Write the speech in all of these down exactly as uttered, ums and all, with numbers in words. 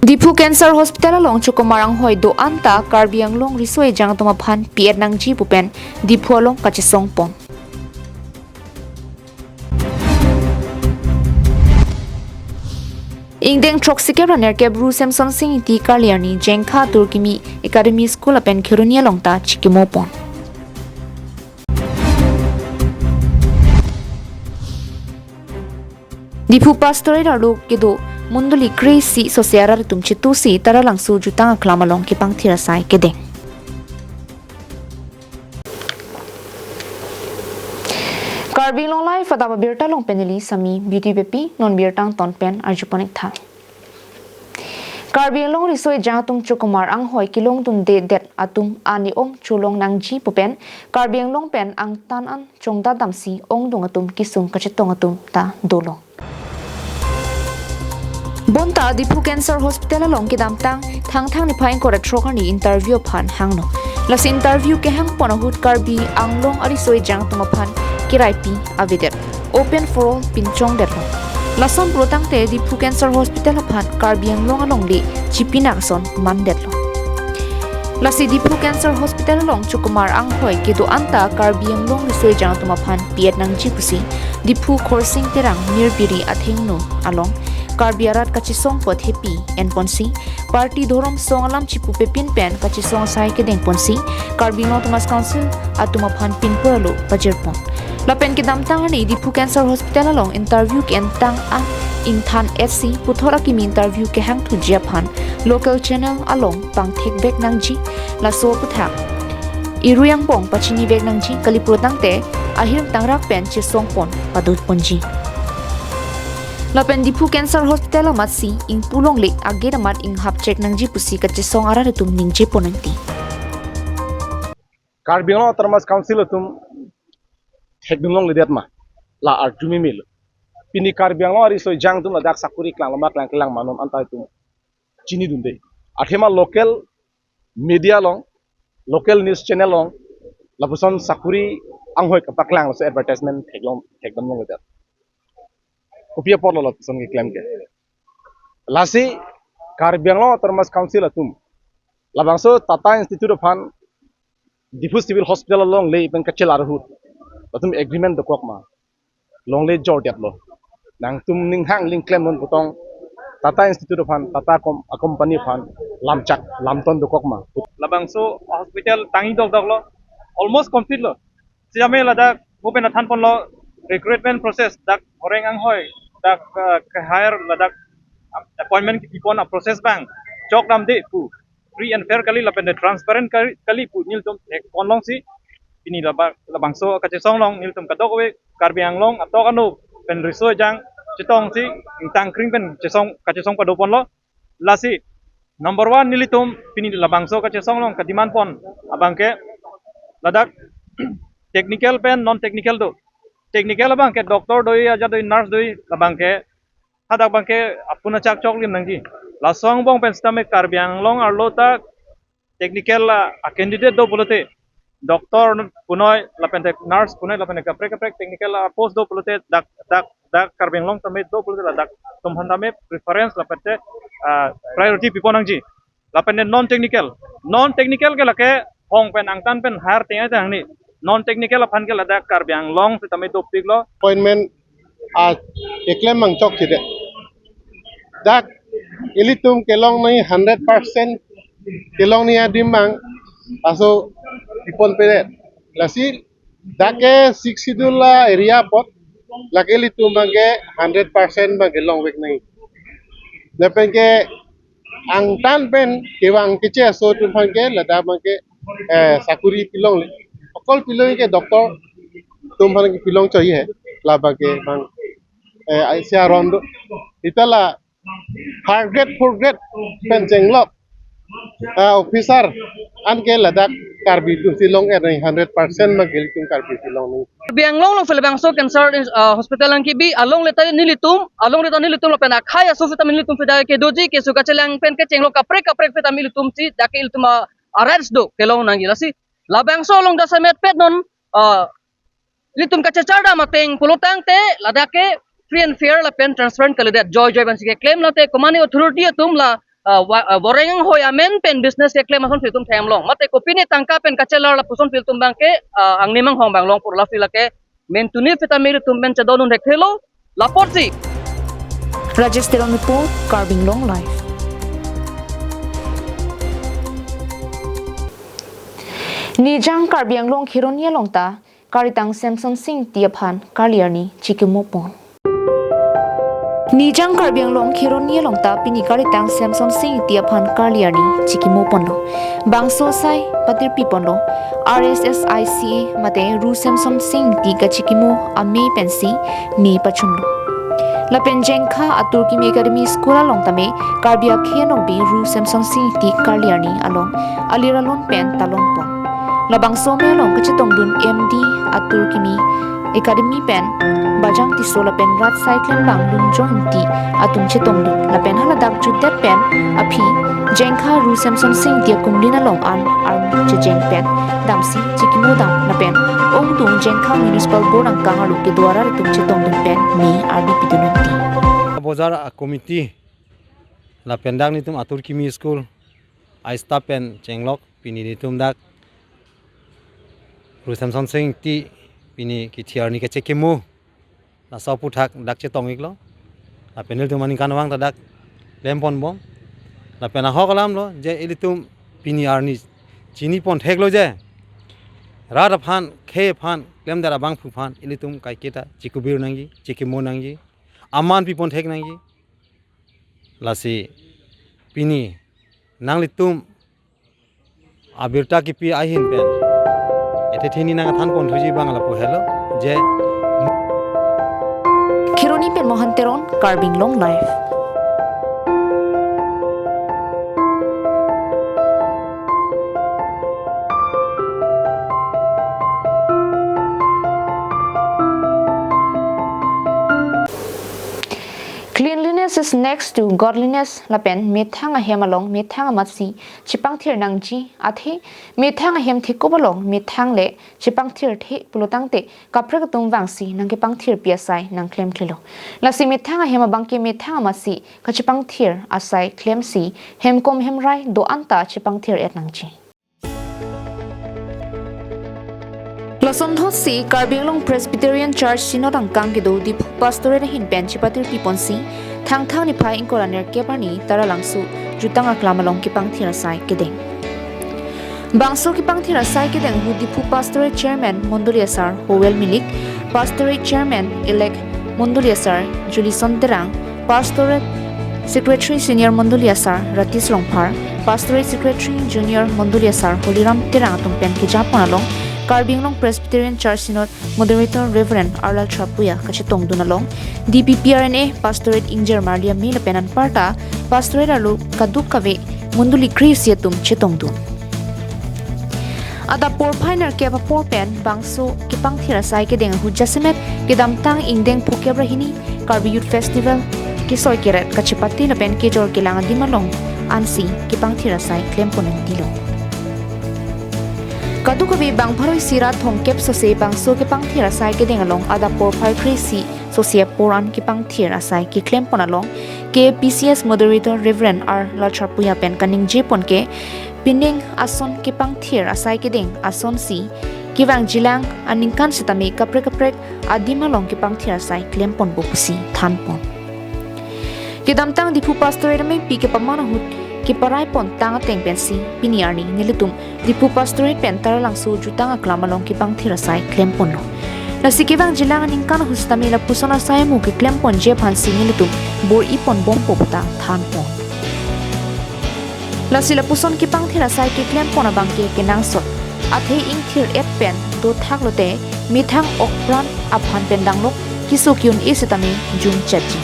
Diphu Cancer Hospital along chokomar anghoi do-an ta Karbi Anglong riso ejang atum aphan pi-et nangji pu pen Diphu along kachesong pon. Ingdeng throksi kep ra nerkep Bru Semson Sing Ingti karli arni Jengkha Turkimi Academy School lapen Kheroni along ta chikimo pon. Diphu Pastorate arlo kedo mondoli kre-isi sose arat atum chetusi Taralangso jutang aklam along kepangthir asai kedeng. Karbi Anglong Live adap abirta along pen neli Sami Beauty Beypi, non birta angton pen arjupon ik tha. Karbi Anglong riso ejang atum chokomar anghoi kelongdunde det atum ani ong cholong nangji pu pen Karbi Anglong pen angtan an chongdat damsi ongdung atum kesung kachetong atum ta dolo. Bonta Diphu Cancer Hospital along kedamtang Thangthang niphai ingkoi ra throk arni interview aphan hangno. Lasi interview kehang pon ahut Karbi Anglong ariso ejang atum aphan keraipi avedet. Open for all pinchongdetlo. Lason pulotangte Diphu Cancer Hospital aphan Karbi Anglong alongle chipinak ason mandetlo. Lasi Diphu Cancer Hospital along chokomar anghoi kedo-an ta Karbi Anglong riso ejang atum aphan pi-et nangji pusi Diphu Khorsing Terang Nirbiri athengno along Karbi arat kachesong apot hepi enponsi, party dhorom song alam chipupepin pen kachesong asai kedengponsi Karbi Anglong Autonomous Council atum aphan pinpur alo pajirpon. Lapen kedamtang arni Diphu Cancer Hospital along interview ke-entang an ingthan-etsi puthot akimi interview kehangthuji aphan local channel along pangthekvek nangji, laso aputhak irui angbong pachinivek nangji kali pulotangte ahirtangrak pen chesongpon padotponji. Lapen Diphu Cancer Hospital amatsi ingpu longle agate amat inghapchek nangji pusi kachesong arat atum ningjepon nangji. Karbi Anglong Autonomous Council atum thekdun longledet ma, la arju mimil. Pini Karbi Anglong ariso ejang atum ladak sakuri klanglo ma klangkle lang ma non anta itum chinidunde. Athema local media along, local news channel along lapuson sakuri anghoi kapaklang laso advertisement theklong, thekdam longledet. Kopi apotlo lapuson keklem ke? Lasi Karbi Anglong Autonomous Council atum labangso Tata Institute aphan Diphu Civil Hospital alongle pen kachelar ahut latum agreement dokok ma, longle jordetlo. Nangtum ninghang lingklem non putong Tata Institute aphan, Tata com-, a company aphan lamchak lamton dokok ma. Labangso hospital tangji dokdoklo, almost complete lo. Sitame ladak mo pen athanponlo, recruitment process, dak horeng anghoi, dak, eh, ke-hire ladak appointment kipipon a-process abang chokdamde pu, free and fair kali lapen transparent kali, kali pu nelitum theklongsi pini laba-, labangso kachesong along nelitum kadokave Karbi Anglong atok ano pen riso ejang chetongsi ingtangkring pen chesong, kachesong padoponlo. Lasi number one nelitum pini labangso kachesong along kademand pon abangke ladak technical pen non technical do. Technical abangke doctor doi, aja doi, nurse doi, labangke hadak abangke apun achak choklim nangji. Laso angbong pen sitame Karbi Anglong arlo ta technical a, a candidate do pulote, doctor punoi lapen te nurse punoi lapen te kaprek kaprek technical a post do pulote dak, dak, dak Karbi Anglong tame do pulote ladak atumphan tame preference lapen te, ah, priority pipon nangji. Lapen te non technical, non technical ke lake hong pen angtan pen hire teng ai tangni. Non technical aphan ke ladak Karbi Anglong sitame dopiklo. Appointment a keklem mang chokchedet. Dak ilitum kelong nangji hundred percent kelong nangji adim mang aso pipon pedet. Lasi dak ke Sixth Schedule a area apot lake ilitum abangke hundred percent abangke longvek nangji. Lapen ke angtan pen kevang keche aso atumphan ke ladak abangke, eh, sakuri pilongle. Okol pilong ke doctor atumphan ke pilong choiye hai. Labangke abang, eh, aisi aron do. Ita la third grade, fourth grade pen chenglok, ah, officer anke ladak Karbi atumsi long-et nangji, hundred percent abangke ilitum Karbi atumsi long nangji. Karbi Anglong along labangso cancer, ah, hospital nangkebi alongle ta nelitum, alongle ta nelitum lapen akhei aso sitame nelitum pida kedoji, keso kachelang pen kechenglo kaprek kaprek sitame ilitumsi dak ke ilitum a, a rights do kelong nangji. Lasi labangso along jasemet pet non, ah, ilitum kachechar dam ateng pulotangte ladak ke free and fair lapen transparent kalidet, joi joi pensi keklem, late komane authority atum la ah, wa-, ah, Boreng anghoi amen pen business keklem asonsi ilitum themlong. Mate kopine tangka pen kachelar lapuson ilitum abangke, ah, angni manghong abang long pura la fila ke. Mentuni sitame ilitum pen chedondun thekthe lo. Laporsi. Rajesh Teron report, Karbi Anglong Live. Nijang Karbi Anglong Kheroni along ta karitang Semson Sing Ingti aphan karli arni chikimopon. Nijang Karbi Anglong Kheroni along ta pini karitang Semson Sing Ingti aphan karli arni chikimoponlo. Bangso asai patirpiponlo R S S I C A mate Ru Semson Sing Ingti kachikimo amei pensi ne pachunlo. Lapen Jengkha Atur Kimi Academy School along tame Karbi akhei anokbe Ru Semson Sing Ingti karli arni along alir alon pen talongpon. Labangso amei along kachetongdun M D Atur Kimi Academy pen Bajang Tisso lapen rat asai klembang Lungjong Ingti atum chetongdun. Lapen haladak jutdet pen aphi Jengkha Ru Semson Sing Ingti akumlin along an armu chejeng pen damsi chikimodam lapen ongdung Jengkha Municipal Board angkang arlo kedo arat atum chetongdun pen ne arni pidun ingti. Bojar a committee lapen dak nelitum Atur Kimi School a staff pen chenglok pini nelitum dak Ru Semson Sing Ingti pini kithi arni kachikimo laso aphuthak dak chetong-iklo. Lapen nelitum aningkanvang ta dak klemponbom. Lapen ahok alamlo je ilitum pini arni chinipon theklo je rat aphan, khei aphan, klemdet abangphu aphan ilitum kaiketa chikubir nangji, chikimo nangji, aman pipon thek nangji. Lasi pini nanglitum abirta kipi ahin pen ethe thini nangthanpon thuji abang lapu helo je. Kheroni pen Mohan Teron, Karbi Anglong Live. Cleanliness is next to godliness lapen methang ahem along methang amatsi chepangthir nangji, athe methang ahem thekup along methang le chepangthirthe pulotangte kaprek atum vangsi nangkepangthirpi asai nangklemkhlelo. Lasi methang ahem abangke methang amatsi kachepangthir asai klemsi hemkom hemrai do-an ta chepangthir-et nangji. Lason thotsi Karbi Anglong Presbyterian Church Synod angkang kedo Diphu Pastorate ahin pen chepatirpiponsi Thangthang niphai ingkoi ra nerkep arni Taralangso jutang aklam along kepangthir asai kedeng. Bangso kepangthir asai kedeng ahut Diphu Pastorate Chairman Mondoli Asar Howel Milik, Pastorate Chairman Elect Mondoli Asar Julison Terang, Pastorate Secretary Senior Mondoli Asar Ratis Rongphar, Pastorate Secretary Junior Mondoli Asar Holiram Terang atum pen kejapon along Karbi Anglong Presbyterian Church Synod Moderator Reverend Arlal Trapuya kachetongdun along D P P R N A Pastorate Ingjir Marli amei lapen anparta Pastorate arlo kadokave mondoli kre-isi atum chetongdun. Adap porphai nerkep apor pen bangso kepangthir asai kedeng ahut jasemet kedamtang ingdeng phokep ra hini Karbi Youth Festival kesoi keret kachepate lapen kejor kelang adim along ansi kepangthir asai klempon ingtilo. Kadokave bang pharo isi ra thomkep sose bangso kepangthir asai kedeng along adap porphai kre-isi sose apor an kepangthir asai keklempon along K A P C S Moderator Reverend R Lalchar Puya pen kaningjepon ke pining ason kepangthir asai kedeng asonsi kevangjilang aningkan setame kaprek kaprek adim along kepangthir asai klemponpo pusi thanpon. Kedamtang Diphu Pastorate ameipi kepaman ahut keparaipon tang ateng pensi pini arni nelitum Diphu Pastorate pen Taralangso jutang aklam along kepangthir asai klemponlo. Lasi kevangjilang aningkan ahut setame lapuson asai amo keklemponji aphansi nelitum bor-iponbompo puta thanpon. Lasi lapuson kepangthir asai keklempon abangke kenangsot. Athe ingthir-et pen dothak lote methang okpran aphan pen danglok keso ke-un-e setame jumchetji.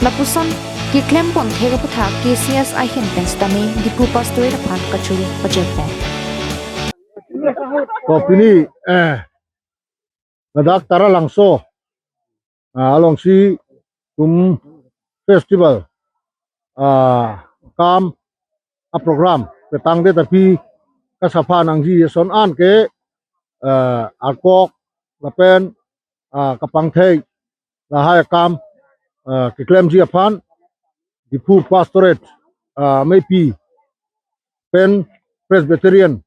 Lapuson keklempon thek aputhak K C S ahin pen setame Diphu Pastorate aphan kachuru pachepon. Ko pini, eh, ladak Taralangso, ah, alongsi tum festival, ah, kam a program petangdet aphi kasapha nangji ason an ke, eh, arkok lapen, ah, kapangthei lahai akam, ah, keklemji aphan Diphu Pastorate ah, Meipi pen Presbyterian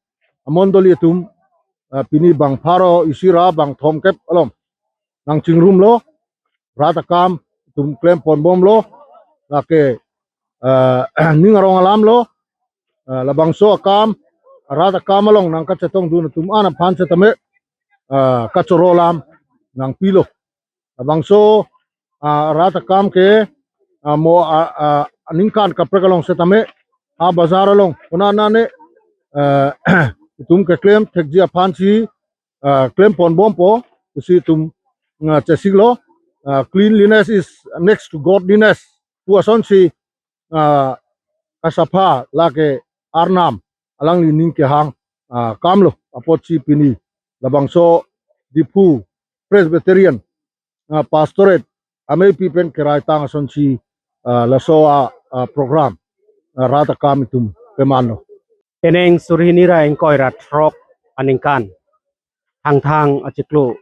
amondoli atum, ah, pini bang pharo isi ra bang thomkep along nangchingrum lo, rat akam atum klem ponbom lo, lake, ah, ning arong alam lo, ah, labangso akam, rat akam along nangkachetongdun atum an aphan setame, ah, kachoro alam nangpilo. Labangso, ah, rat akam ke, ah, mo, ah, ah, aningkan kaprek along setame, ah, bazar along, konatne, eh, itum keklem thekji aphansi, ah, klem ponbompo, pusi itum, ah, chesik lo, ah, cleanliness is next to godliness pu asonsi, ah, kasapha lake Arnam alangli ning kehang, ah, akam lo, apotsi pini labangso Diphu Presbyterian, ah, Pastorate Ameipi pen keraitang asonsi, ah, laso a, ah, program, ah, rat akam itum pemanlo. Penang suri hini ra ingkoi ra throk aningkan, Thangthang achiklo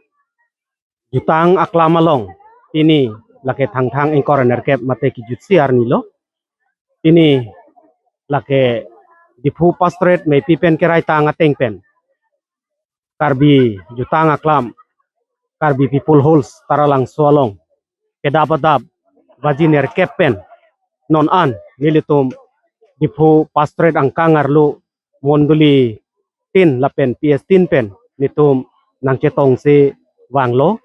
Jutang Aklam along, pini lake Thangthang ingkoi ra nerkep mate kejutsi arni lo. Pini lake Diphu Pastorate Meipi pen keraitang ateng pen Karbi Jutang Aklam, Karbi People Halls Taralangso along kedap adap baji nerkep pen non an nelitum Diphu Pastorate angkang arlo mondoli tin lapen P S tin pen nelitum nangchetongsi vanglo.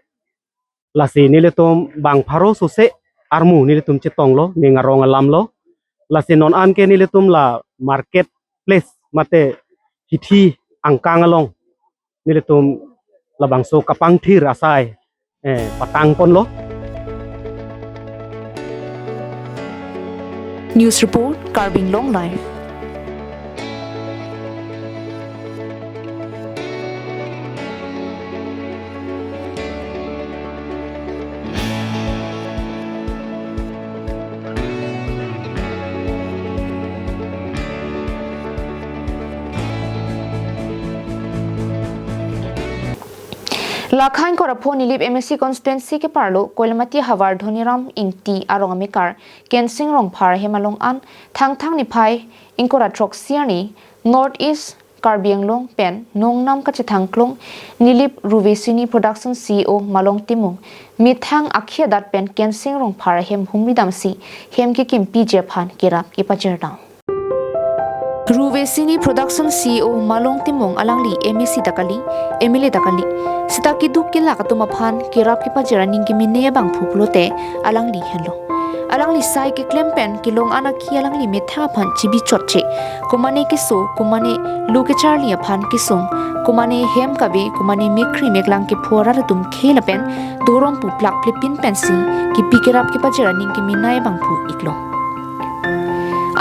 Lasi nelitum bang pharo sose armu nelitum chetonglo, ning arong alam lo. Lasi non an ke nelitum la market place mate hithi angkang along nelitum labangso kapangthir asai, eh, patang ponlo. News report, Karbi Anglong Live. Lakha ingkoi ra pho Nilip M A C constituency keparlo Koilamati havar Dhoniram Ingti arong amekar Kensing Rongphar ahem along an Thangthang niphai ingkoi ra throksi arni North East Karbi Anglong pen nongnam kachethangklong Nilip Ruvesini Production C E O Malong Timung methang akhei adat pen Kensing Rongphar ahem humri damsi hem kekimpi ji aphan kerap kepajirdam. Ruvesini Production C E O Malong Timung alangli M A C ta kali, M L A ta kali. Seta keduk kelak atum aphan kerap kepajir aning kemene abangphu pulote alangli henlo. Alangli sai keklem pen kelong an akhei alangli methang aphan chibi chotche. Komane keso, komane lo kecharli aphan kesung, komane hem kave, komane mekkri meklang kepho arat atum khei lapen dorom pu plak plepin pensi kepi kerap kepajir aning kemenei abangphu iklo.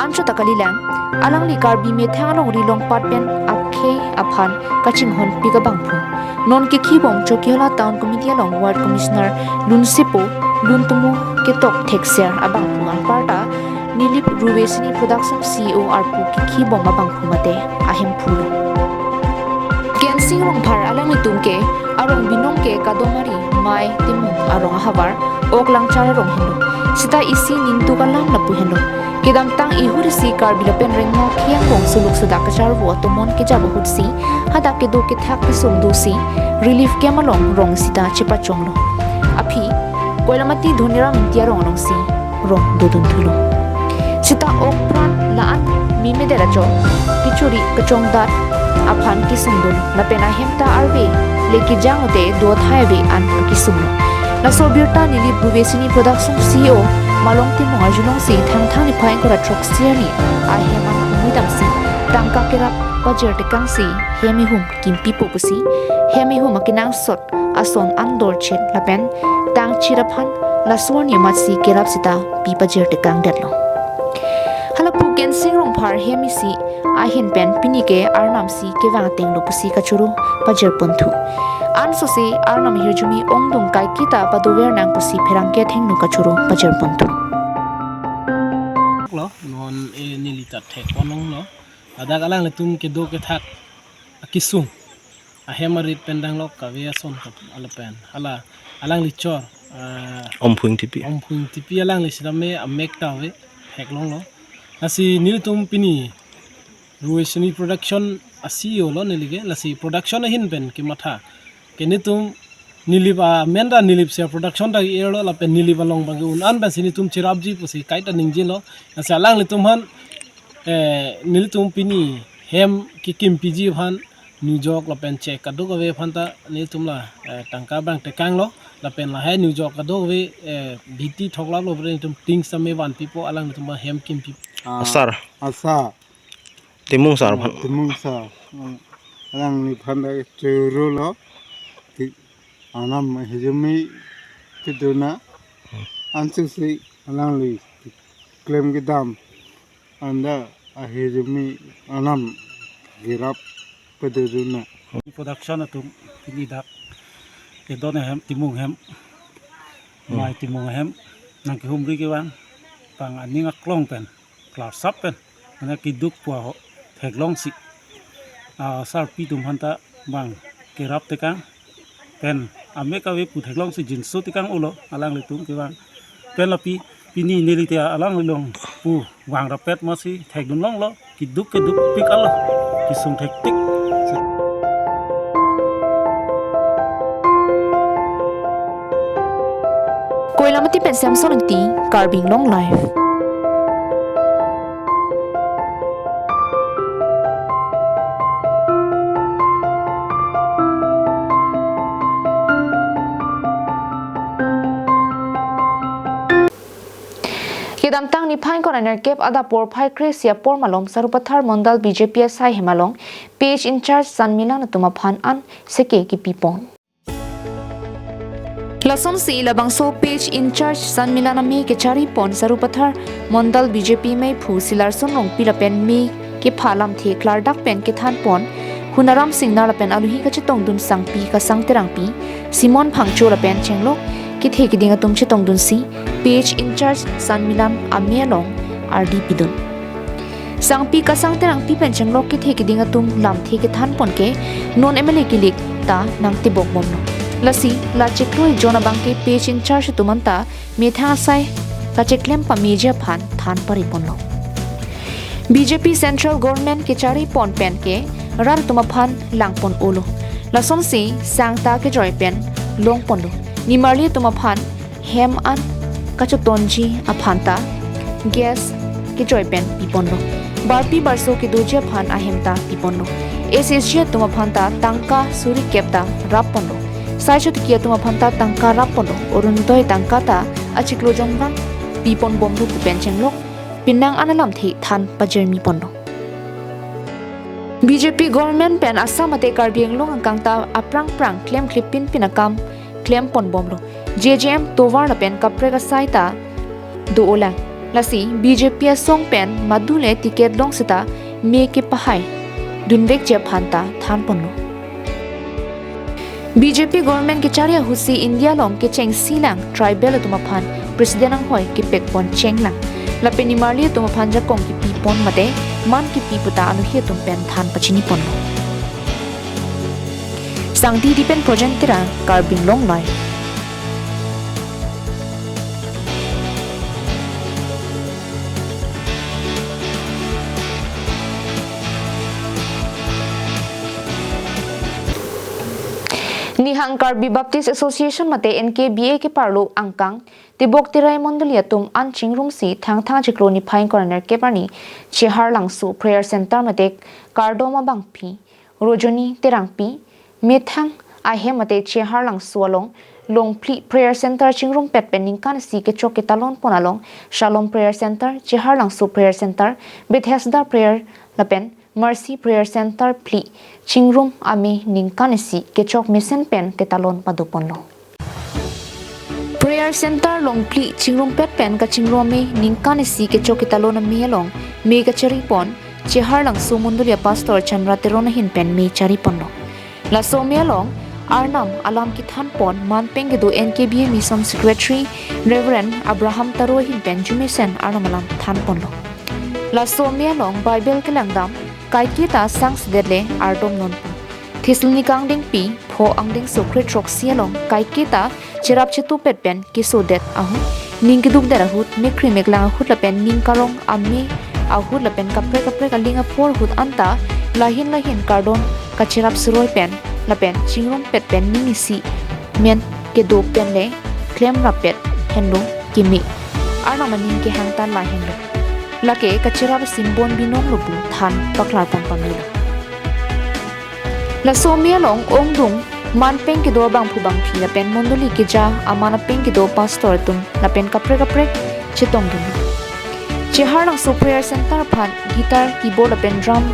Anchot ta kalilang, alangli Karbi methang alongri longpat pen akhei aphan kachinghonpik abangphu. Non kekhibom Chokihola Town Committee along Ward Commissioner Lunsepo Luntumu ketok thekser abangphu anparta Nilip Ruvesini Production C E O arpu kekhibom abangphu mate ahemphu lo. Kensing Rongphar alanglitum ke arong binong ke Kadomari Mai Timung arong ahavar ok Langchar arong henlo. Seta isi ningtu kalam lapu henlo. Kedamtang ihur isi Karbi lapen rengma khei angbong suluk sedak kacharvo atomon kejap ahutsi hadak kedo kethak kesung dosi relief camp along rong seta chepachonglo. Aphi Koilamati Dhoniram Ingti arong alongsi rong dodun thulo. Seta ok pran la-an memedet ajo kechori kachongdat aphan kesung dolo. Lapen ahem ta arve le kejang lote do athai ave an kesunglo. Laso abirta Nilip Ruvesini Production C E O Malong Timung arjulongsi Thangthang niphai ingkoi ra throksi arni ahem an humri damsi tangka kerap pajir tekangsi hem ihum kimpipo pusi hem ihum akenangsot ason an dorchet lapen tangchir aphan laso arni amatsi kerap seta pi pajir tekangdetlo. Halapu Kensing Rongphar hem isi ahin pen pini ke Arnam si kevang atenglo pusi kachoro pajir ponthu. Ansose Arnam ahirjume ongdung kaiketa padover nang pusi pherangke athengno kachoro pajir ponthu. Lo, non e neli ta thek ponlonglo. Ladak alanglitum kedo kethak akesung ahem arit pen danglok kave ason kap alapen. Hala alangli chor, ah, Omphu Ingtipi. Omphu Ingtipi alangli sitame amek ta ave theklonglo. Lasi nelitum pini Ruesini Production a-C E O lo neli ke, lasi production ahin pen kematha ke nelitum, neli ba menta neli sia production ta er lo lapen neli ba long bang un-an pensi nelitum cherapji pusi kaita ningjelo. Lasi alanglitum aphan, eh, nelitum pini hem kekim piji aphan nujok lapen chek kadokave aphan ta nelitum la, eh, tangka bang tekanglo lapen lahai nujok kadokave, eh, bhiti thoklaplo pen nelitum things tame vanpipo, alanglitum hem kimpi. Ah, sir. Asa. Timung sir aphan. Timung sir. Hmm. Alangliphan ta choro lo. Ti anam hijumi tiduna. Ansusi alangli klem kedam anta ahijumi anam kerap pedoduna. Production atum pini dak edon ahem, Timung ahem. Hmm. Mai Timung ahem nangkehumri kevang bang aning aklong pen klarsap pen, mane keduk pu aho theklongsi, ah, sarpi atum aphan ta bang kerap tekang pen ame kave pu theklongsi jinso tekang ulo alanglitum kevang pen lapi pini neli te alang along pu vang rapet masi thekdun longlo, keduk keduk pik alo, kesung thektik. Koilamati pen Samson Ingti, Karbi Anglong Live. Kedamtang niphai ingkoi ra nerkep adap porphai kre-isi apor malom Sarupathar Mondal B J P asai hem along Page in-charge Sanmilan atum aphan an seke kepipon. Lasonsi labangso Page in-charge Sanmilan ame kecharipon Sarupathar Mondal B J P meiphu Silarson Rongpi lapen me kepha lamthe klardak pen kethanpon Hunaram Singnar lapen aluhi kachetongdun sangpi Kasang Terangpi, Simon Phangcho lapen chenglok kethe keding atum chetongdunsi Page in-charge Sanmilan ame along ardi pidun. Sangpi Kasang Terangpi pen chenglok kethe keding atum lamthe kethanpon ke non M L A kilik ta nangtibok bomlo. Lasi la chiklo jon abang ke Page in-charge atum anta methang asai kacheklem pameji aphan than pariponlo. B J P Central Government kecharipon pen ke rat atum aphan langpon-olo. Lasonsi sang ta kejoi pen longponlo. Nimarli atum aphan hem an kachotonji aphan ta gas kejoi pen piponlo. Barpi barso kedoji aphan ahem ta piponlo. S H G atum aphan ta tangka suri kep ta rapponlo. Sai chotiki atum aphan ta tangka rapponlo. Orunodoi tangka ta achiklo jonvang piponbomlo pu pen chenglok penang an alamthe than pajirmiponlo. B J P government pen Assam mate Karbi Anglong angkang ta aphrang phrang klemkle pinpin akam klemponbomlo. J J M tovar lapen kaprek asai ta do-olang. Lasi B J P asong pen madu le ticket long seta me kepahai dunvekji aphan ta thanponlo. B J P government kechari ahutsi India along kechengsilang tribal atum aphan president anghoi kepekpon chenglang. Lapen nimarli atum aphan jakong kepipon mate man kepi puta aluhi atum pen than pachiniponlo. Sangti Dipen Projen Terang, Karbi Anglong Live. Nihang Karbi Baptist Association mate N K B A keparlo angkang Tibok Terai Mondoli atum an chingrumsi Thangthang chiklo niphai ingkoi ra nerkep arni Cheharlangso Prayer Center mate kardom abangpi Rojoni Terangpi methang ahem mate Cheharlangso along Longphli Prayer Center chingrumpet pen ningkan isi kechok ketalonpon along Shalom Prayer Center, Cheharlangso Prayer Center, Bethesda Prayer lapen Mercy Prayer Center phli chingrum ame ningkan isi kechok mesen pen ketalon padoponlo. Prayer Center Longphli chingrumpet pen kachingrum ame ningkan isi kechok ketalon ame along me kacharipon Cheharlangso Mondoli a-Pastor Chandra Teron ahin pen me chariponlo. Laso ame along Arnam alam kethanpon manpeng kedo N K B A Mission Secretary Reverend Abraham Taro ahin pen arjumesen Arnam alam thanponlo. Laso ame along Bible kelangdam kaiketa sangsedet le ardom nonpo. Thesalonika angdengpi pho angdengso kre throksi along kaiketa cherap chetupet pen kesodet ahut, ning kedukdet ahut, mekri meklang ahut lapen ning karong ame ahut lapen kaprek kaprek aling apor ahut anta lahin lahin kardom kacherap suroi pen lapen chingrumpet pen ning isi men kedo pen le klemrappet henlo keme. Arnam aning kehang ta lahenlo. Lake kacherap simbon binong lo pu than paklar pon pamelo. Laso me along ongdung man peng kedo abangphu bangphi lapen mondoli keja aman apeng kedo pastor atum lapen kaprek kaprek chetongdun. Cheharlangso Prayer Center aphan guitar, keyboard lapen drum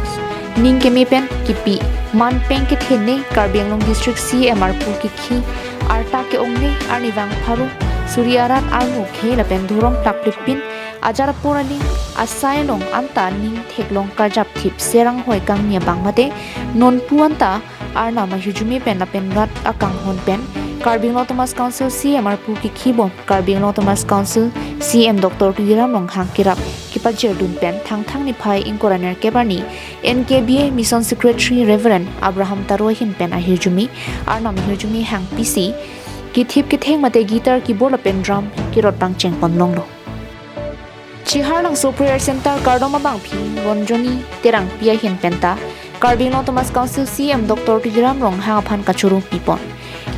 ning keme pen kipi, man peng kethene Karbi Anglong District C E M arpu kekhi arta ke-ongne arnivang pharo suri arat armu khe lapen dhorom plak plipin ajar apor aling asai along anta ning theklong karjap thip serang hoi kangni abang mate nonpu anta Arnam ahirjume pen lapen rat akanghon pen Karbi Anglong Autonomous Council C E M arpu kekhibom Karbi Anglong Autonomous Council C E M Doctor Tuliram Ronghang kerap kepajirdun pen Thangthang niphai ingkoi ra nerkep arni N K B A Mission Secretary Reverend Abraham Taro ahin pen ahirjume Arnam ahirjume hangpisi kethip ketheng mate guitar, keyboard lapen drum kerot pangcheng pon longlo. Cheharlangso Prayer Center kardom abangphi Ronjoni Terangpi ahin penta Karbi Anglong Autonomous Council C E M Doctor Tuliram Ronghang aphan kachoro pipon.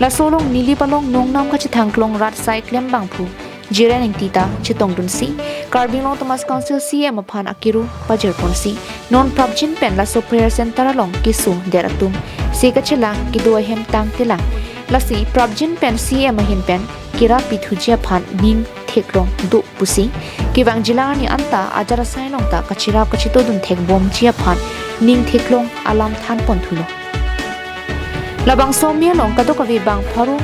Laso along Nilip along nongnam kachethangklong rat sai klem bangphu Jiren Ingti ta chetongdunsi Karbi Anglong Autonomous Council C E M aphan akiru pajirponsi non prapjin pen laso Prayer Center along keso der atum se kachelang kedo ahem tangtelang. Lasi prapjin pen C E M ahin pen kerap pithuji aphan ning theklong do pusi kevangjilang arni anta ajar asai along ta kacherap kachetongdun thekbomji aphan ning theklong alam thanpon thulo. Labangso me along kadokave bang pharo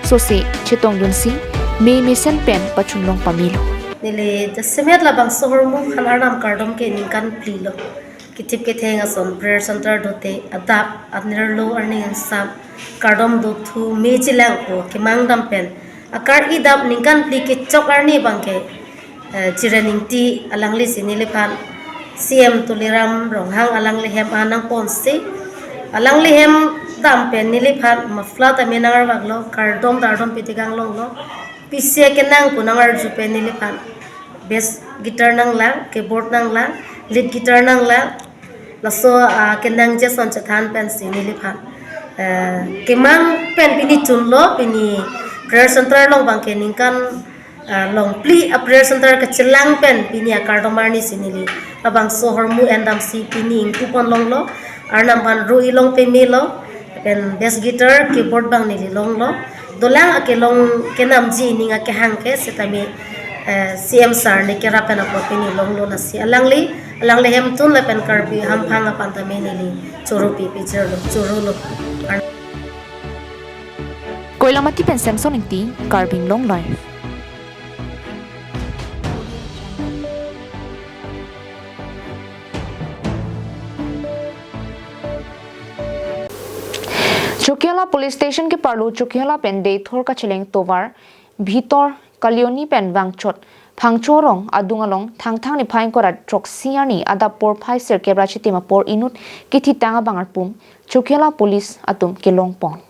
sose chetongdunsi me mesen pen pachunlong pamelo. Neli jasemet labangso ahormu aphan Arnam kardom ke ningkan phli lo. Kethip ketheng ason Prayer Center dote adap anerlo arni angsam kardom dothu me chelangpo kemang dam pen akar idap ningkan phli kechok arni abangke, eh, Jiren Ingti alanglisi neliphan C E M Tuliram Ronghang alangli hem anang ponsi alangli hem dam pen neliphan muffler ta me nangarvaklo, kardom tardom pitikang longlo, pisi kenang pu nangarju pen neliphan bass guitar nanglang, keyboard nanglang, lead guitar nanglang. Laso, ah, kenangji ason chethan pensi neliphan, eh, kemang pen pini chunlo, pini Prayer Center along abangke ningkan, ah, longphli a Prayer Center kachelang pen pini akardom arnisi neli labangso ahormu endamsi pini ingtupon longlo, Arnam aphan ro-i long pemelo. Pen bass guitar, keyboard abang neli longlo. Dolang akelong kenamji ning akehang ke setame, eh, C E M sir ne kerap pen apot pini longlo, lasi alangli, alangli hemtun lapen Karbi hamphang aphan tame neli choro pi pijirlo, chorolo. Koilamati pen Samson Ingti, Karbi Anglong Live. Chokihola Police Station keparlo Chokihola pen Deithor kacheleng tovar Bhitor Kalioni pen vangchot Phangcho rong adung along Thangthang niphai ingkoi ra throksi arni adap porphai sirkep ra chitim apor inut kethitang abang arpum Chokihola Police atum kelongpon.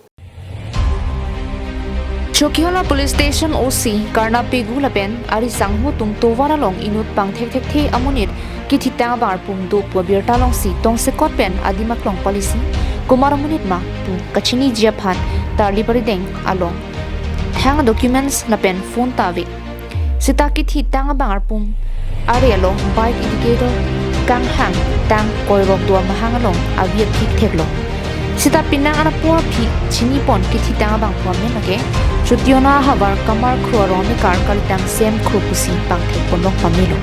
Chokihola Police Station O C Karna Pegu lapen ari sangho atum tovar along inut pangthekthekthe amonit kethitang abang arpum do pu abirta longsi tongsekot pen adim aklong palisi, komat amonit ma pu kachiniji aphan tarli parideng along thang documents lapen phone ta ave. Seta kethitang abang arpum ari along bike indicator kanghang tang koirok do amahang along avi aphi theklo. Seta penang anapor aphi chinipon kethitang abangphu amen lake Chotiona ahavar Kamar Kro arong amekar kalitang Sem Kro pusi pangthekponlong pamelo.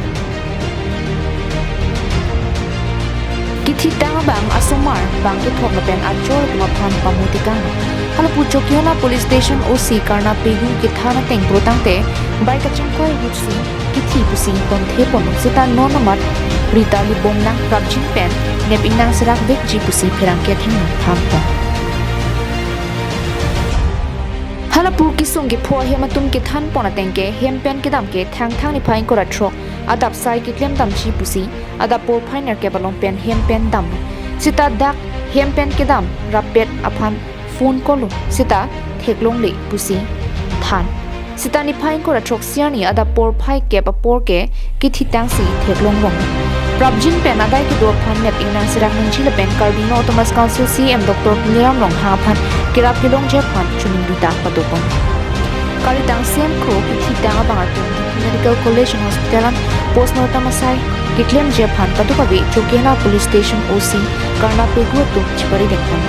Kethitang abang asomar bang kethok lapen achor atum aphan pamutikang. Halapu Chokihola Police Station O C Karna Pegu kethan ateng pro tangte bike kachingkoi ahutsi kethi pusi ponthepon seta non amat rita libomnang prapjin pen nep ingnang serak vekji pusi pherangke athengno thanpon. Halapu kesung kepho ahem atum kethanpon ateng ke hem pen kedam ke Thangthang niphai ingkoi ra throk adap sai keklem damji pusi adap porphai nerkep along pen hem pen dam. Seta dak hem pen kedam rappet aphan phone call lo seta theklongle pusi than. Seta niphai ingkoi ra throksi arni adap porphai kep apor ke kethitangsi theklong long. Prapjin pen adai kedo aphan nep ingnang serak nangji lapen Karbi Anglong Autonomous Council C E M Doctor Tuliram Ronghang aphan kerap kelongji aphan choningri ta padopon. Kalitang same kro kethitang abang atum Medical College and Hospital an postmortem asai keklemji aphan kadokave Chokihola Police Station O C Karna Pegu atum chipari dengpon.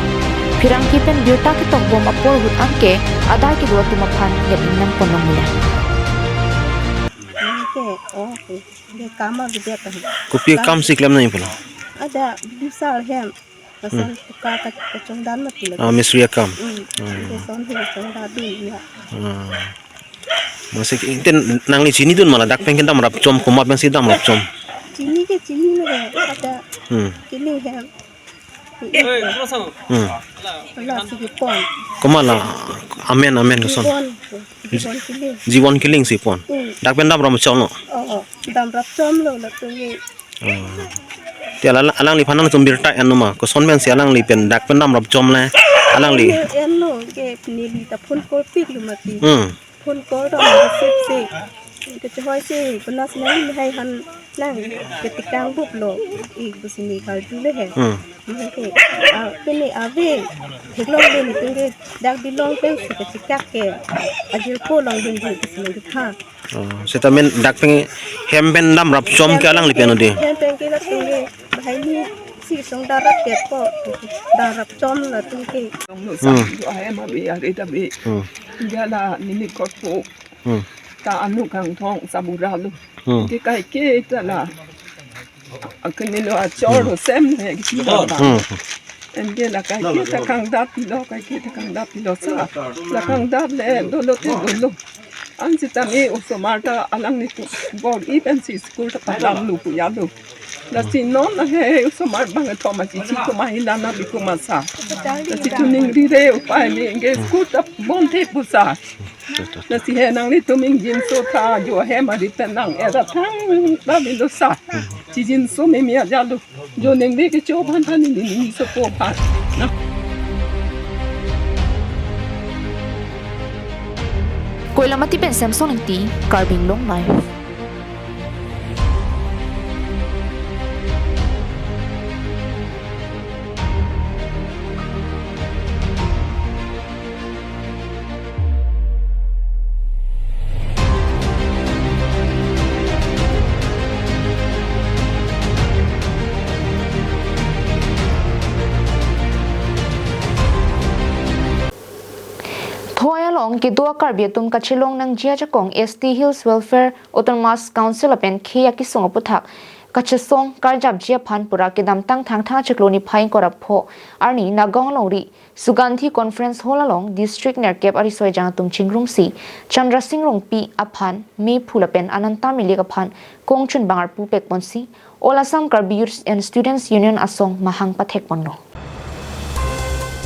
Pherangke pen birta ketokbom apor ahut anke adai kedo atum aphan nep ingnang ponlongle. Anke, oh, ke, ke kama bidet ahi. Kopi akam si klem nangji pulo? Ada bisa hem. Lason, hmm, puka ka-, kachongdam mati lagi. Ah, mistri akam. Hmm. Hmm. Lason hi kachongdam dun ya. Ah. Masih iten nangli chinidun ma la dak pen kedam rapchom, komat pensi dam rapchom? Chini ke chini le ada. Hmm. Chini hem. Hmm. Lasi kepon. Komat la amen, amen koson? Jibon. Jibon Killing. Jibon Killing si pon. Hmm. Dak pen dam rapchomlo? Oh, oh. Dam rapchomlo latum ke. Oh. Te ala-, alangliphan nangtum birta enlo ma? Koson pensi alangli pen dak pen dam rapchom le alangli? Enlo, enlo, ke neli ta phone call piklo mati. Hmm. Phone call ta receive si. Kechehoi si, penang si neli hai han nang ketikang buplo. Ik pusi neli karju le he. Hmm. Neli ke, ah, pini ave, theklongle nelitum ke dak bilong pensi kechikak ke ajirpo longdunji pusi neli tha. Oh, seta men dak pen hem pen dam rapchom ke alangli pen odi? Hem pen ke latum ke, bahai ni si song darap ke po, darap chom latum ke. Hmm. Ahem abi ari dabi. Hmm. Jala nini korpo. Hmm. Ta anu kangthong sabura lo. Hmm. Ke kaike ta la. Akanilo achor, hmm, sem le kita. Hmm. Anke la kaike ta kangdap pilo, kaike ta kangdap pilo sa. La kangdap le dolo te dolo. Ansi tame osomar ta alanglitum bor-i pensi school ta padamlo pu ya lo. Lasi non ahe osomar bang thom achichi komat hila na bi komat sa. Lasi choningri re upai ni anke school ta bonte pusa. Lasi he nanglitum ingjinso tha, jo hem ari pen nang era thangta bilo sa. Chijinso meme ajat lo. Jo ningve kecho aphan tha, neli ningsopo aphan. Na. Koilamati pen Samson Ingti, Karbi Anglong Live. Thoi along kedo a-Karbi atum kachelong nangji ajakong S T Hills Welfare Autonomous Council lapen khei akesung aputhak kachesong karjapji aphan pura kedamtang Thangthang chiklo niphai ingkoi ra pho arni Nagaon alongri Sugandhi Conference Hall along District nerkep ariso ejang atum chingrumsi Chandra Singh Rongpi aphan mephu lapen ananta milik aphan kongchunbang arpu pekponsi All Assam Karbi Youth and Students Union asong mahang pathekponlo.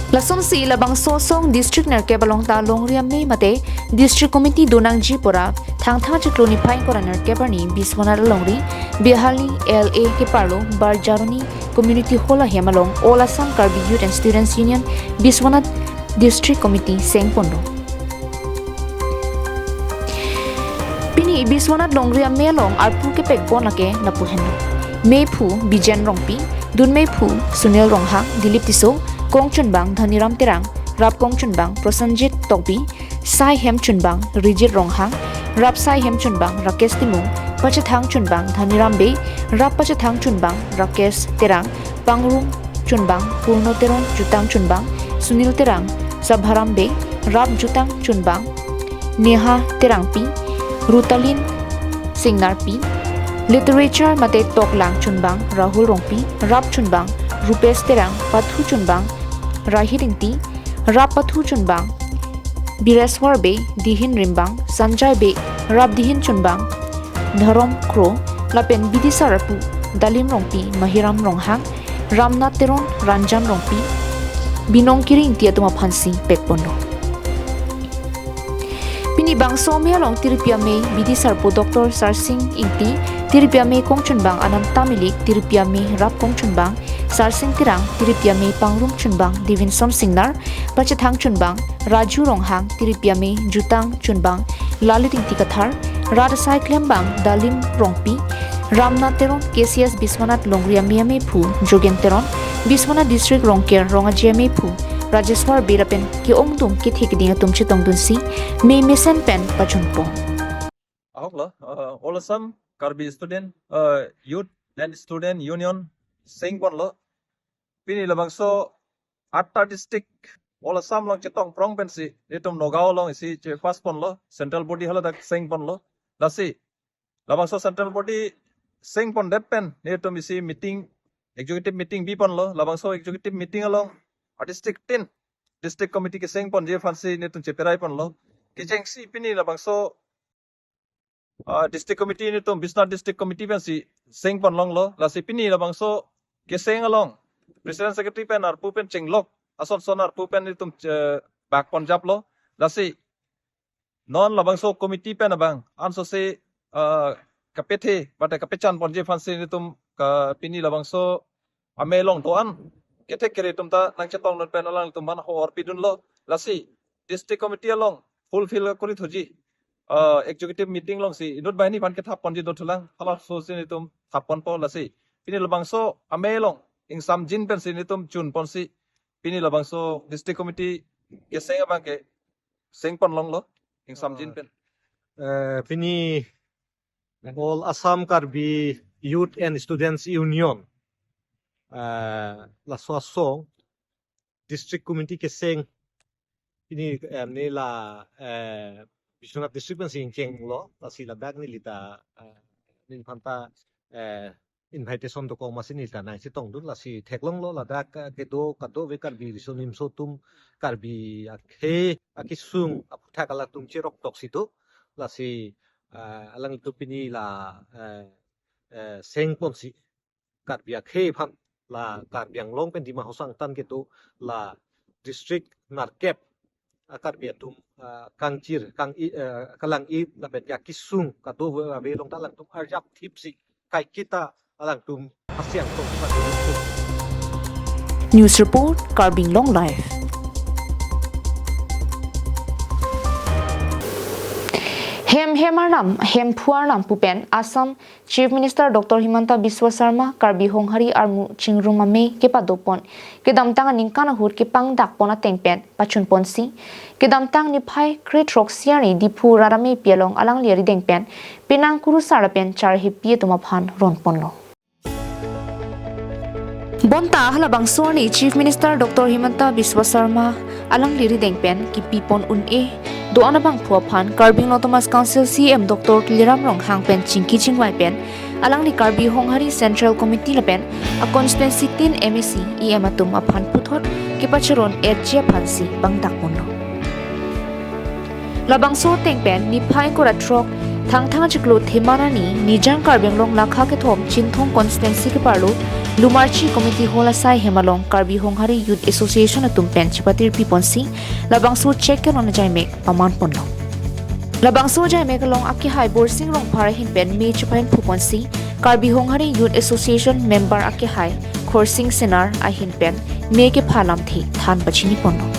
Lasonsi labangso asong district nerkep along ta longri amei mate district committee donangji pura Thangthang chiklo niphai ingkoi ra nerkep arni Biswanath alongri Bihalni L A keparlo Barjaroni Community Hall ahem along All Assam Karbi Youth and Students Union Biswanath District Committee sengponlo. Pini Biswanath longri amei along arpu kepekpon lake lapu henlo. Mephu Bijen Rongpi, dun mephu Sunil Ronghang, Dilip Tisso, kongchunbang Dhaniram Terang, rap kongchunbang Prosenjit Tokbi, sai hem chunbang Rijit Ronghang, rap sai hem chunbang Rakesh Timung, pachethang chunbang Dhaniram Bey, rap pachethang chunbang Rakesh Terang, pangrum chunbang Purno Teron, jutang chunbang Sunil Terang, Sabharam Bey, rap jutang chunbang Neha Terangpi, Rutalin Singnarpi, literature mate toklang chunbang Rahul Rongpi, rap chunbang Rupesh Terang, pathu chunbang Rahit Ingti, rap pathu chunbang Bireswar Bey, dihin rimbang Sanjay Bey, rap dihin chunbang Dharom Kro, lapen bidisar arpu Dalim Rongpi, Mahiram Ronghang, Ramnath Teron, Ranjan Rongpi, Binong Kiri Ingti atum aphansi pekponlo. Pini bangso amei along tiripi amei bidisarpo Doctor Sarsing Ingti, tiripi amei kongchunbang ananta milik, tiripi amei rap kongchunbang Sarsing Terang, tiripi amei pangrum chunbang Davinson Singnar, pachethang chunbang Raju Ronghang, tiripi amei jutang chunbang Lalit Ingti Kathar, rat asai klembang Dalim Rongpi, Ramnath Teron, K C S Biswanath Longri Ame Amephu, Jogen Teron, Biswanath District Rongker Rong Aje Amephu, Rajeshwar Bey lapen ke-ongdung kethe keding atum chetongdunsi mei mesen pen pachunpon. Ahok lo, uh, All Assam Karbi Student, uh, Youth and Student Union sengponlo. Pini labangso atta district All Assam along chetongprong pensi nelitum Nagaon along isi chepass ponlo, central body haladak sengponlo. Lasi labangso central body sengpondep pen nelitum isi meeting, executive meeting biponlo. Labangso executive meeting along a district tin district committee kesengponji aphansi nelitum cheperai ponlo. Kechengsi pini labangso, ah, district committee nelitum Biswanath District Committee pensi sengponlonglo. Lasi pini labangso keseng along President Secretary pen arpu pen chenglok ason son arpu pen nelitum, eh, bakponjaplo. Lasi non labangso committee pen abang ansose, ah, kapethe mate kapechanponji aphansi nelitum ka pini labangso amei along do-an kethek kere atum ta nangchetongdun pen alangtum aphan hor pidunlo. Lasi district committee along fulfill kori thuji, ah, executive meeting alongsi inut banghini aphan kethapponji dothulang, halasosi nelitum thapponpo. Lasi pini labangso amei along ingsamjin pensi nelitum chunponsi pini labangso district committee keseng abang kesengponlonglo ingsamjin pen. Eh, pini All Assam Karbi Youth and Students Union, eh, laso asong district committee keseng pini, em, ne la, eh, Biswanath District pensi ingkenglo, lasi ladak neli ta, eh, neliphan ta, eh, invitation dokok amatsi neli ta nangchetongdun, lasi theklonglo ladak, eh, kedo kadokave Karbi riso nimso atum, Karbi akhei akesung aputhak alangtum cheroktok si do. Lasi, eh, alangtum pini la, eh, eh, sengponsi Karbi akhei aphan la Karbi Anglong pen Dima Hasao angtan kedo la district nerkep a Karbi atum, ah, kangchir, kang-i, eh, kalang-i lapen akesung kadokave along ta alangtum arjap thipsi kaiketa alangtum hasiang tong. News report, Karbi Anglong Live. Hem hem arnam, Hemphu arnam pu pen Assam Chief Minister Doctor Himanta Biswa Sarma Karbi Honghari armu chingrum amei kepadopon kedamtang aningkan ahut kepangdakpon ateng pen pachunponsi kedamtang niphai kre-throk siani Diphu rat amepi along alangli arideng pen penang kurusar lapen charhepi atum aphan ronponlo. Bonta halabangso arni Chief Minister Doctor Himanta Biswa Sarma alangli arideng pen kipipon un-e do-an abangphu aphan Karbi Anglong Autonomous Council C E M Doctor Tuliram Ronghang pen chingki chingvai pen alangli Karbi Honghari Central Committee lapen a constituency tin M A C, E M atum aphan puthot kepacheron-etji aphansi pangdakponlo. Labangso ateng pen niphai ingkoi ra throk Thangthang achiklo Theman arni Nijang Karbi Anglong lakha kethom Chinthong constituency keparlo Lumarchi Community Hall asai hem along Karbi Honghari Youth Association atum pen chepatirpiponsi labangso check keron ajaimek pamanponlo. Labangso ajaimek along akehai Borsing Rongphar ahin pen mei chepahemphuponsi Karbi Honghari Youth Association member akehai Khorsing Senar ahin pen mei kepha lamthe than pachiniponlo.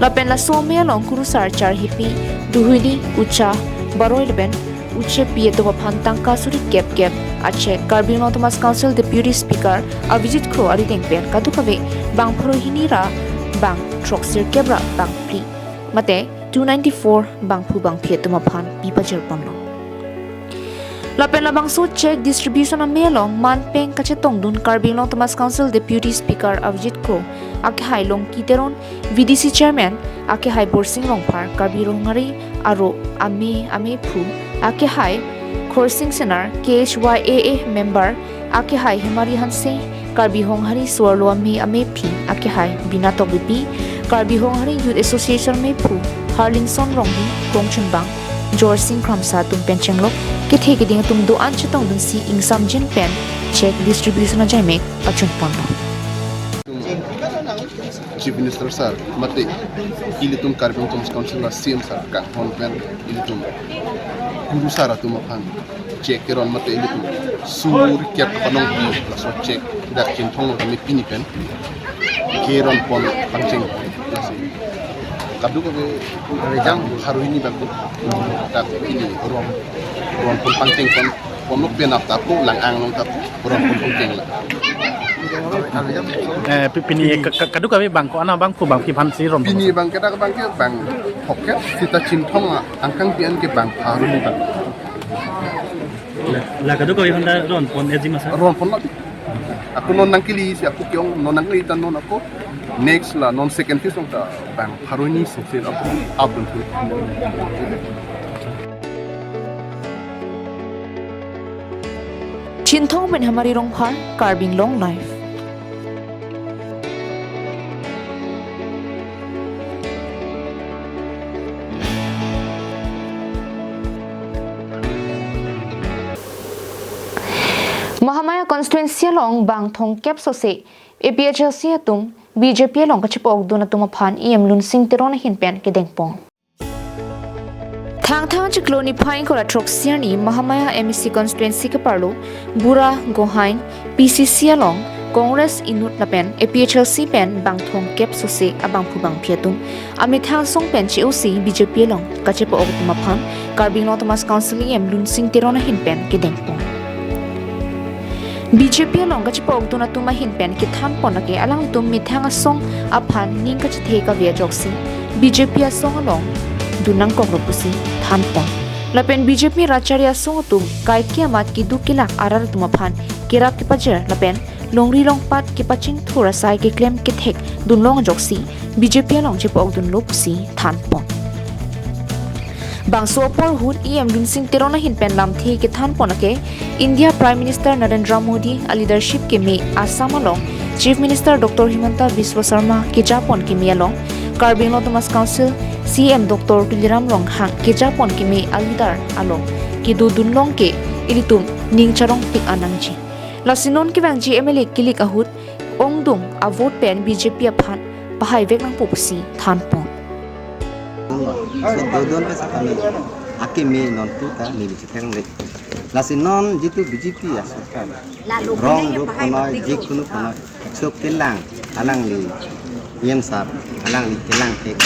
Lapen laso amei along kurusar charhepi Duhuini, Ucha, Baroi lapen Uchepi atum aphan tangka suri kep kep a check Karbi Anglong Autonomous Council Deputy Speaker Avijit Kro arideng pen kadokave bang pharo hini ra bang throksirkep ra bang phli mate two ninety-four bangphu bangphi atum aphan pi pajirponlo. Lapen labangso check distribution amei along manpeng kachetongdun Karbi Anglong Autonomous Council Deputy Speaker Avijit Kro, akehai Longki Teron, V D C Chairman, akehai Borsing Rongphar, Karbi Honghari aro amei ameiphu, akehai Khorsing Senar, K H Y A A member, akehai Hemari Hanse, Karbi Honghari Suarlo Amei Amephi, akehai Bina Tokbipi, Karbi Honghari Youth Association ameiphu Harlingson Rongdi, Kongchunbang Jorsing Kramsa atum pen chenglok kethe keding atum do-an chetongdunsi ingsamjin pen check distribution ajaimek pachunponlo. Chief Minister sir mate ilitum Karbi Anglong Autonomous Council a C M sir kanghon pen ilitum kurusar atum aphan check keron mate ilitum suri kep panong pi laso check dak Chinthong lo kami pini pen keronpon pangcheng lasi. Kadokave rejang haru ini bangphu dak pini ron ronpon pangchengpon Ponlok penap ta pu lang-ang long ta pu ron pon pon keng la. Eh, pi-, pini ka-, ka-, kadokave bang ko-an abangphu bangpi aphan si ron pon? Pini bang kedak bang ke bang throkkep seta Chinthong angkang pi-an ke bang pharo ni bang. La, la kadokave aphan ta ron pon eji masa? Ron pon lo. Ako non nangkili si ako ke-ong, non nangkili ta non ako. Next la non second phase long ta bang pharo ni sungsin ako abang thu. Chinthong pen Hamari Rongphar, Karbi Anglong Live. Mahamaya constituency along bang throkkep sose A P H L C atum B J P along kachepa-okdun atum aphan E M Lunsing Teron ahin pen kedengpon. Thangthang chiklo niphai ingkoi ra throksi arni Mahamaya M A C constituency keparlo Bura Gohain P C C along Congress inut lapen A P H L C pen bang throkkep sose abangphu bangpi atum amethang asong pen che-osi B J P along kachepa-ok atum aphan Karbi Anglong Autonomous Council E M Lunsing Teron ahin pen kedengpon. B J P along kachepa-okdun atum ahin pen kethanpon lake alangtum methang asong aphan ning kachethe kave ajoksi B J P asong along dun nangkoklo pusi thanpon. Lapen B J P rachari asong atum kaike amat keduk kelak arat atum aphan kerap kepajir lapen longri longpat kepachingthur asai keklem kethek dunlong ajoksi B J P along chepa-okdunlo pusi thanpon. Bangso apor ahut E M Lunsing Teron ahin pen lamthe kethanpon lake India Prime Minister Narendra Modi a leadership keme Assam along Chief Minister Doctor Himanta Biswa Sarma kejapon keme along Karbi Anglong Autonomous Council C E M Doctor Tuliram Ronghang kejapon keme a leader along kedodunlong ke ilitum ning charongpik an nangji. Lasi non kevangji M L A kilik ahut ongdung avote pen B J P aphan pahaivek nangpo pusi thanpon. So dodon pe sa kami akimi non tu ta neli chitheng le. Lasi non jitu B J P asorkar rong do punoi, jikunu punoi, so kelang alangli E M sir, alangli kelang ke.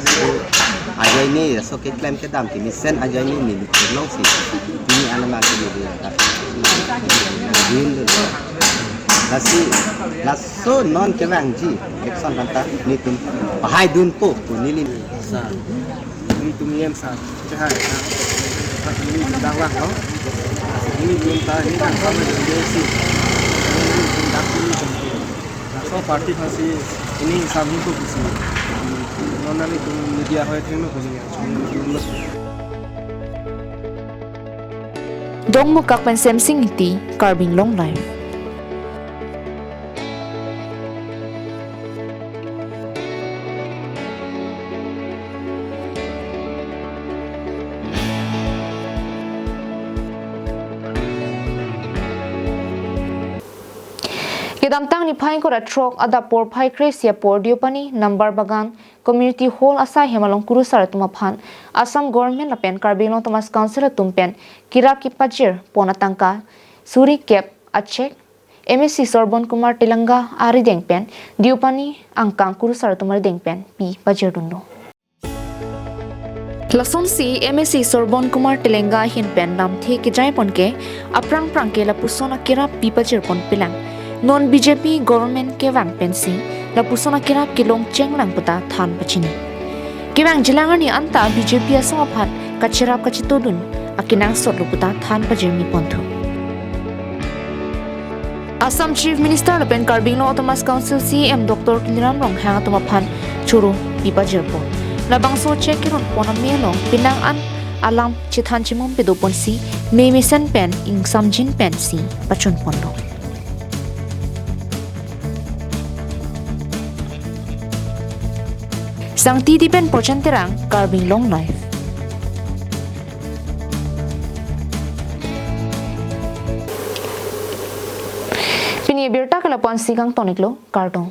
So ajoine so keklem kedam kemesen ajoine neli kelong si. Pini anama ke neli ta. Din do. Lasi, laso non kevangji election anta nelitum pahaidunpo pu neli. Sir, nelitum E M sir, chehai, sir. Nelitum dang lang lo. Nelitum ta, nelitum sama dengan D C. Nelitum dak nelitum. Laso party aphansi, neli samhi ko kusi. Non nelitum media hoi thengno ko jingya. Dongmukak pen Semsing Ingti, Karbi Anglong Live. Kedamtang niphai ingkoi ra throk adap porphai kre-isi apor Deopani Nambar Bagan Community Hall asai hem along kurusar atum aphan Assam Government lapen Karbi Anglong Autonomous Council atum pen kerap kepajir pon atangka suri kep a cheque M A C Sorbon Kumar Telenga arideng pen Deopani angkang kurusar atum arideng pen pi pajirdunlo. Lasonsi M A C Sorbon Kumar Telenga ahin pen lamthe kejaipon ke aphrang phrang ke lapuson akerap pi pajirpon pelang. Non B J P government kevang pensi lapuson akerap kelong chenglang puta than pachini. Kevangjilang arni anta B J P asong aphan kacherap kachetodun akenangsotlo puta than pajirmiponthu. Assam Chief Minister lapen Karbi Anglong Autonomous Council C E M Doctor Tuliram Ronghang atum aphan choro pi pajirpo. Labangso cheque keronpon amei along penang an alam chethan chimum pedoponsi mei mesen pen ingsamjin pensi pachunponlo. Sangti Tipen Pochen Terang, Karbi Anglong Live. Pini abirta ke lapu-ansi kangton-iklo, kardom.